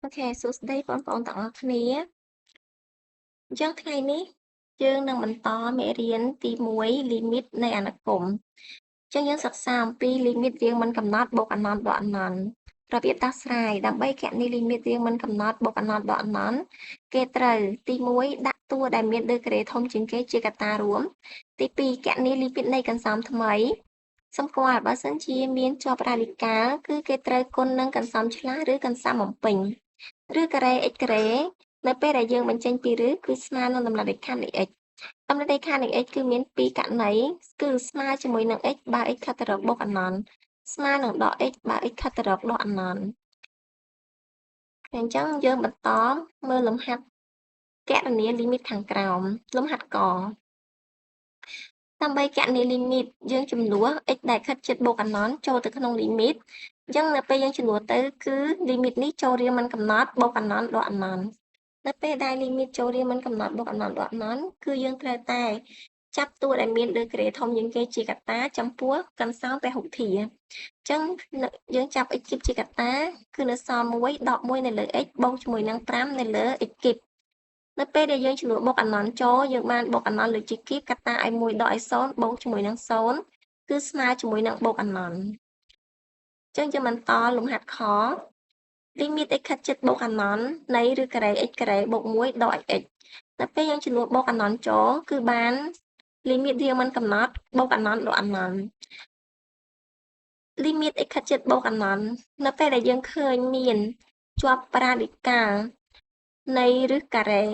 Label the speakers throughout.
Speaker 1: OK សួស្តីបងប្អូនទាំងអស់គ្នាអញ្ចឹងថ្ងៃនេះយើងនឹងបន្តមេរៀនទី1 limit នៃអនុគមន៍អញ្ចឹងយើងសិក្សាអំពី limit រាងមិនកំណត់បូកអនន្តដកអនន្តរបៀបដោះស្រាយដើម្បីគណនា limit រាងមិនកំណត់បូកអនន្តដកអនន្តគេត្រូវទី1ដាក់តួដែលមានដឺក្រេធំជាងគេជាកត្តារួមទី2គណនា limit នៃកន្សោមថ្មីសម្គាល់បើសិនជាមានជាប់រ៉ាឌីកាល់គឺគេត្រូវគុណនឹងកន្សោមឆ្លាស់ឬកន្សោមបំពេញឬការ៉េ x ការ៉េនៅពេលដែលយើងបញ្ចេញពីឫសគឺស្មើនឹងតម្លៃដាច់ខាតនៃ x តម្លៃដាច់ខាតនៃ x គឺមានពីរករណីគឺស្មើជាមួយនឹង x បើ x ខិតទៅរកបូកអនន្តស្មើនឹងដក x បើ x ខិតទៅរកដកអនន្តអញ្ចឹងយើងបន្តមើលលំហាត់គណនា limit ខាងក្រោមលំហាត់កដើម្បីគណនា limit យើងជំនួស x ដែលខិតជិតបូកអនន្តចូលទៅក្នុង limit អញ្ចឹងនៅពេលយើងជំនួសទៅគឺ limit នេះចូលរាងមិនកំណត់បូកអនន្តដកអនន្តនៅពេលដែល limit ចូលរាងមិនកំណត់បូកអនន្តដកអនន្តគឺយើងត្រូវតែចាប់តួដែលមានដឺក្រេធំជាងគេជាកត្តាចំពោះកន្សោមពហុធាអញ្ចឹងយើងចាប់ x គីបជាកត្តាគឺនៅសល់1ដក1នៅលើ x បូកជាមួយនឹង5នៅលើ x គីបនៅពេលដែលយើងជំនួសបូកអនន្តចូលយើងបានបូកអនន្តលើជាគីបកត្តាឲ្យ1ដកឲ្យ0បូកជាមួយនឹង0គឺស្មើជាមួយនឹងបូកអនន្តអញ្ចឹងយើងបន្តលំហាត់ខ limit x ខិតជិតបូកអនន្តនៃឬការ៉េ x ការ៉េបូក1ដក x នៅពេលយើងជំនួសបូកអនន្តចូលគឺបាន limit រាងមិនកំណត់បូកអនន្តដកអនន្ត limit x ខិតជិតបូកអនន្តនៅពេលដែលយើងឃើញមានជាប់រ៉ាឌីកាល់នៃឫសការ៉េ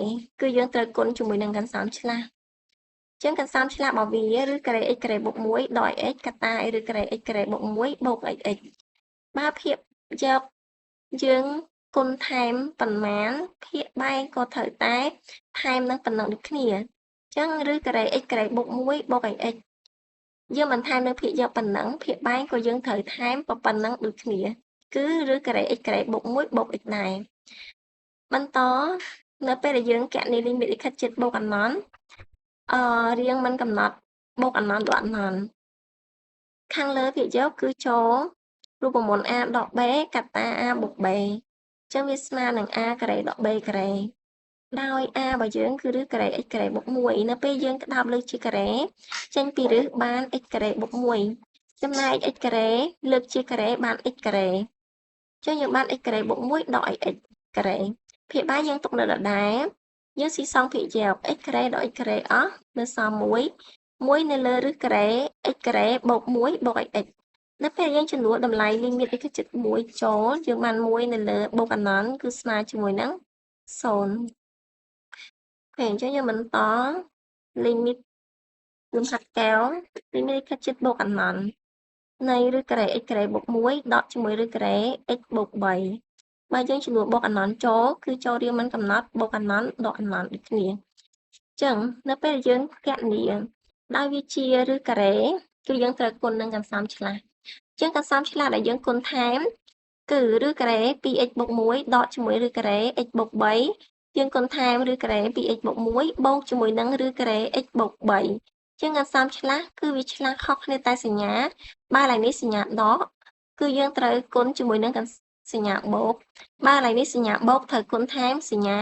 Speaker 1: គឺយើងត្រូវគុណជាមួយនឹងកន្សោមឆ្លាស់អញ្ចឹងកន្សោមឆ្លាស់របស់វាឬការ៉េ x ការ៉េបូក1ដក x កត្តាឬការ៉េ x ការ៉េបូក1បូក x បើភាគយកយើងគុណថែមប៉ុន្មានភាគបែងក៏ត្រូវតែថែមនឹងប៉ុណ្ណឹងដូចគ្នាអញ្ចឹងឬការ៉េ x ការ៉េបូក1បូក x យើងបន្ថែមនៅភាគយកប៉ុណ្ណឹងភាគបែងក៏យើងត្រូវថែមប៉ុណ្ណឹងដូចគ្នាគឺឬការ៉េ x ការ៉េបូក1បូក x ដែរបន្តនៅពេលដែលយើងគណនា limit x ខិតជិតបូកអនន្តរាងមិនកំណត់បូកអនន្តដកអនន្តខាងលើភាគយកគឺចូលរូបមន្ត a ដក b កត្តា a បូក b អញ្ចឹងវាស្មើនឹង a ការ៉េដក b ការ៉េដោយ a របស់យើងគឺឫសការ៉េ x ការ៉េបូក1នៅពេលយើងក្តោបលើកជាការ៉េចេញពីឫសបាន x ការ៉េបូក1ចំណែក x ការ៉េលើកជាការ៉េបាន x ការ៉េអញ្ចឹងយើងបាន x ការ៉េបូក1ដក x ការ៉េភាគបែងយើងទុកនៅដដែលយើងស៊ីសងភាគយក x ការ៉េដក x ការ៉េអស់នៅសល់1 1នៅលើឫសការ៉េ x ការ៉េបូក1បូក x នៅពេលយើងជំនួសតម្លៃ limit x ជិត1ចូលយើងបាន1នៅលើបូកអនន្តគឺស្មើជាមួយនឹង0 OK អញ្ចឹងយើងបន្ត limit លំហាត់កែវ limit x ជិតបូកអនន្តនៃឫសការ៉េ x ការ៉េបូក1ដកជាមួយឫសការ៉េ x បូក3បើយើងជំនួសបូកអនន្តចូលគឺចូលរាងមិនកំណត់បូកអនន្តដកអនន្តដូចគ្នាអញ្ចឹងនៅពេលដែលយើងគណនាដោយវាជាឫសការ៉េគឺយើងត្រូវគុណនឹងកន្សោមឆ្លាស់អញ្ចឹងកន្សោមឆ្លាស់ដែលយើងគុណថែមគឺឫសការ៉េ 2x បូក1ដកជាមួយឫសការ៉េ x បូក3យើងគុណថែមឫសការ៉េ 2x បូក1បូកជាមួយនឹងឫសការ៉េ x បូក3អញ្ចឹងកន្សោមឆ្លាស់គឺវាឆ្លាស់ខុសគ្នាតែសញ្ញាបើឡើយនេះសញ្ញាដកគឺយើងត្រូវគុណជាមួយនឹងសញ្ញាបូកបើឡើយនេះសញ្ញាបូកត្រូវគុណថែមសញ្ញា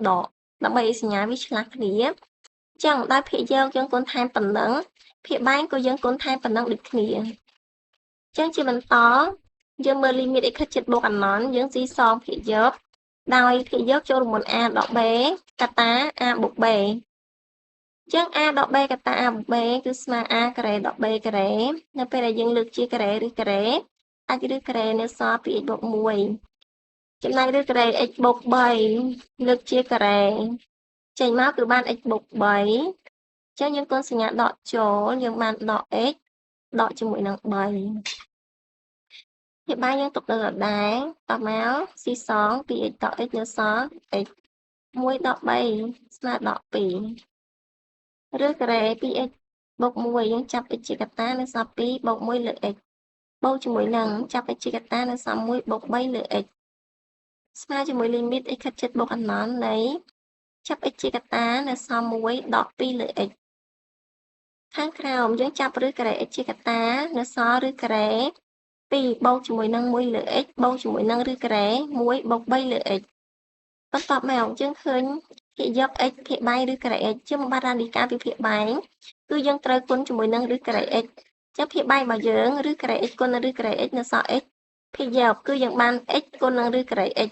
Speaker 1: ដកដើម្បីសញ្ញាវាឆ្លាស់គ្នាអញ្ចឹងដោយភាគយកយើងគុណថែមប៉ុណ្ណឹងភាគបែងក៏យើងគុណថែមប៉ុណ្ណឹងដូចគ្នាអញ្ចឹងជាបន្តយើងមើល limit x ខិតជិតបូកអនន្តយើងស៊ីសងភាគយកដោយភាគយកចូលរមុន a ដក b កត្តា a បូក b អញ្ចឹង a ដក b កត្តា a បូក b គឺស្មើ a ការ៉េដក b ការ៉េនៅពេលដែលយើងលើកជាការ៉េឬការ៉េអាចឬការ៉េនៅសល់ 2x បូក1ចំណែកឬការ៉េ x បូក3លើកជាការ៉េចេញមកគឺបាន x បូក3អញ្ចឹងយើងគុណសញ្ញាដកចូលយើងបានដក x ដកជាមួយនឹង3ភាគបែងយើងទុកនៅដដែលតមកស៊ីសង 2x ដក x នៅសល់ x 1ដក3ស្មើដក2ឬការ៉េ 2x បូក1យើងចាប់ x ជាកត្តានៅសល់2បូក1លើ x បូកជាមួយនឹងចាប់ x ជាកត្តានៅសល់1បូក3លើ x ស្មើជាមួយ limit x ខិតជិតបូកអនន្តនៃចាប់ x ជាកត្តានៅសល់1ដក2លើ x ខាងក្រោមយើងចាប់ឫសការ៉េ x ជាកត្តានៅសល់ឫសការ៉េ 2បូកជាមួយនឹង1លើ x បូកជាមួយនឹងឫសការ៉េ1បូក3លើ x បន្ទាប់មកយើងឃើញភាគយក x ភាគបែងឬការ៉េ x ជាបំបត្តិរ៉ាឌីកាល់ពីភាគបែងគឺយើងត្រូវគុណជាមួយនឹងឬការ៉េ x ចឹងភាគបែងរបស់យើងឬការ៉េ x គុណនឹងឬការ៉េ x នៅសល់ x ភាគយកគឺយើងបាន x គុណនឹងឬការ៉េ x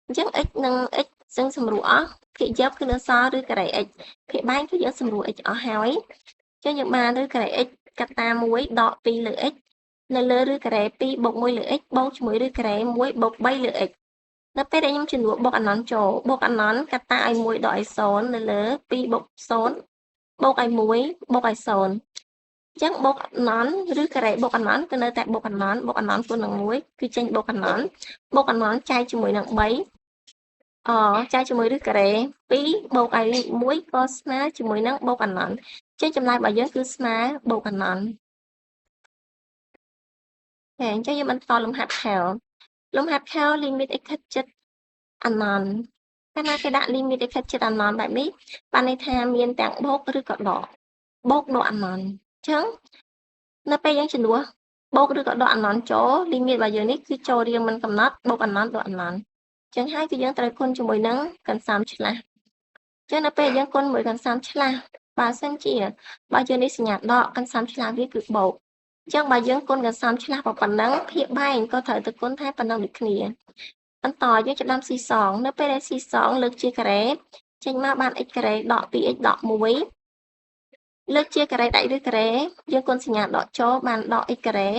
Speaker 1: អញ្ចឹង x និង x សឹងសម្រួលអស់ភាគយកគឺនៅសល់ឬការ៉េ x ភាគបែងគឺយើងសម្រួល x អស់ហើយអញ្ចឹងយើងបានឬការ៉េ x កតា1ដក2លើ x នៅលើឬការ៉េ2បូក1លើ x បូកជាមួយឬការ៉េ1បូក3លើ x នៅពេលដែលខ្ញុំជំនួសបូកអនន្តចូលបូកអនន្តកតាឲ្យ1ដកឲ្យ0នៅលើ2បូក0បូកឲ្យ1បូកឲ្យ0អញ្ចឹងបូកអនន្តឬការ៉េបូកអនន្តគឺនៅតែបូកអនន្តបូកអនន្តគុណនឹង1គឺចេញបូកអនន្តបូកអនន្តចែកជាមួយនឹង3ចែកជាមួយឬការ៉េ2បូកឲ្យ1ក៏ស្មើជាមួយនឹងបូកអនន្តចេញចម្លើយរបស់យើងគឺស្មើបូកអនន្តអញ្ចឹងយើងបន្តលំហាត់ខែលលំហាត់ខែល limit x ខិតជិតអនន្តកាលណាគេដាក់ limit x ខិតជិតអនន្តបែបនេះបានន័យថាមានទាំងបូកឬក៏ដកបូកដកអនន្តអញ្ចឹងនៅពេលយើងជំនួសបូកឬក៏ដកអនន្តចូល limit របស់យើងនេះគឺចូលរៀងមិនកំណត់បូកអនន្តដកអនន្តអញ្ចឹងហើយគឺយើងត្រូវគុណជាមួយនឹងកន្សោមឆ្លាស់អញ្ចឹងនៅពេលយើងគុណមួយកន្សោមឆ្លាស់បើសិនជាបើយើងនេះសញ្ញាដកកន្សោមឆ្លាស់វាគឺបូកអញ្ចឹងបើយើងគុណកន្សោមឆ្លាស់ប៉ុណ្ណឹងភាគបែងក៏ត្រូវទៅគុណថែប៉ុណ្ណឹងដូចគ្នាបន្តយើងចាប់ដើម C2 នៅពេលដែល C2 លើកជាការ៉េចេញមកបាន x ការ៉េដក 2x ដក1លើកជាការ៉េដាច់ឬការ៉េយើងគុណសញ្ញាដកចូលបានដក x ការ៉េ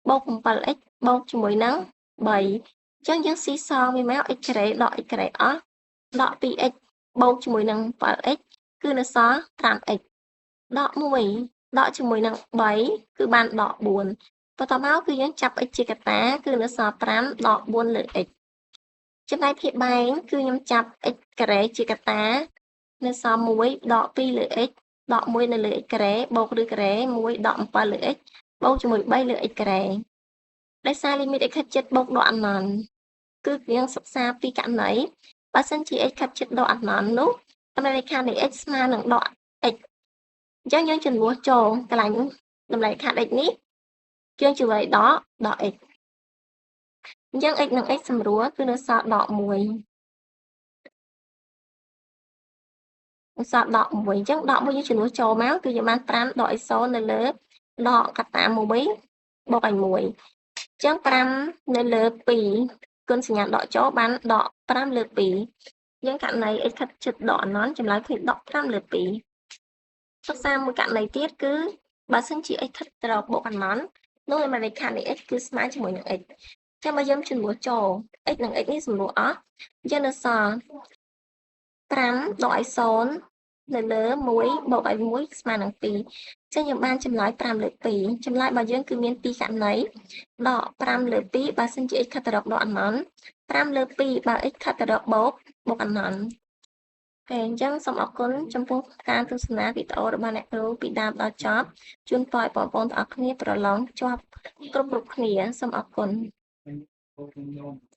Speaker 1: បូក 7x បូកជាមួយនឹង3អញ្ចឹងយើង C2 វាមក x ការ៉េដក x ការ៉េអស់ដក 2x បូកជាមួយនឹង 7x គឺនៅសល់ 5x ដក1ដកជាមួយនឹង3គឺបានដក4បន្ទាប់មកគឺយើងចាប់ x ជាកតាគឺនៅសល់5ដក4លើ x ចំណែកភាគបែងគឺខ្ញុំចាប់ x ការ៉េជាកតានៅសល់1ដក2លើ x ដក1នៅលើ x ការ៉េបូកឬការ៉េ1ដក7លើ x បូកជាមួយ3លើ x ការ៉េដោយសារ limit x ខិតជិតបូកដកអនន្តគឺយើងសិក្សាពីករណីបើសិនជា x ខិតជិតដកអនន្តនោះតម្លៃលេខនៃ x ស្មើនឹងដក x អញ្ចឹងយើងជំនួសចូលកន្លែងតម្លៃខាត x នេះយើងជួយដកដក x អញ្ចឹង x និង x សម្រួលគឺនៅសល់ដក1នៅសល់ដក1អញ្ចឹងដក1យើងជំនួសចូលមកគឺយើងបាន5ដកឲ្យ0នៅលើដកកតា1បូកឲ្យ1អញ្ចឹង5នៅលើ2គុណសញ្ញាដកចូលបានដក5លើ2យើងករណី x ខិតជិតដកអនន្តចម្លើយឃើញដក5លើ2សិក្សាមួយករណីទៀតគឺបើសិនជា x ខិតទៅរកបូកអនន្តនោះតម្លៃខាតនៃ x គឺស្មើជាមួយនឹង x ចាំបើយើងជំនួសចូល x និង x នេះសម្រួលអស់យើងនៅសល់5ដកឲ្យ0នៅលើ1បូកឲ្យ1ស្មើនឹង2អញ្ចឹងយើងបានចម្លើយ5លើ2ចម្លើយរបស់យើងគឺមាន2ករណីដក5លើ2បើសិនជា x ខិតទៅរកដកអនន្ត5លើ2បើ x ខិតទៅរកបូកអនន្តអញ្ចឹងសូមអរគុណចំពោះការទស្សនាវីដេអូរបស់អ្នកគ្រូពីដើមដល់ចប់ជូនពរឲ្យបងប្អូនទាំងអស់គ្នាប្រឡងជាប់គ្រប់គ្នាសូមអរគុណ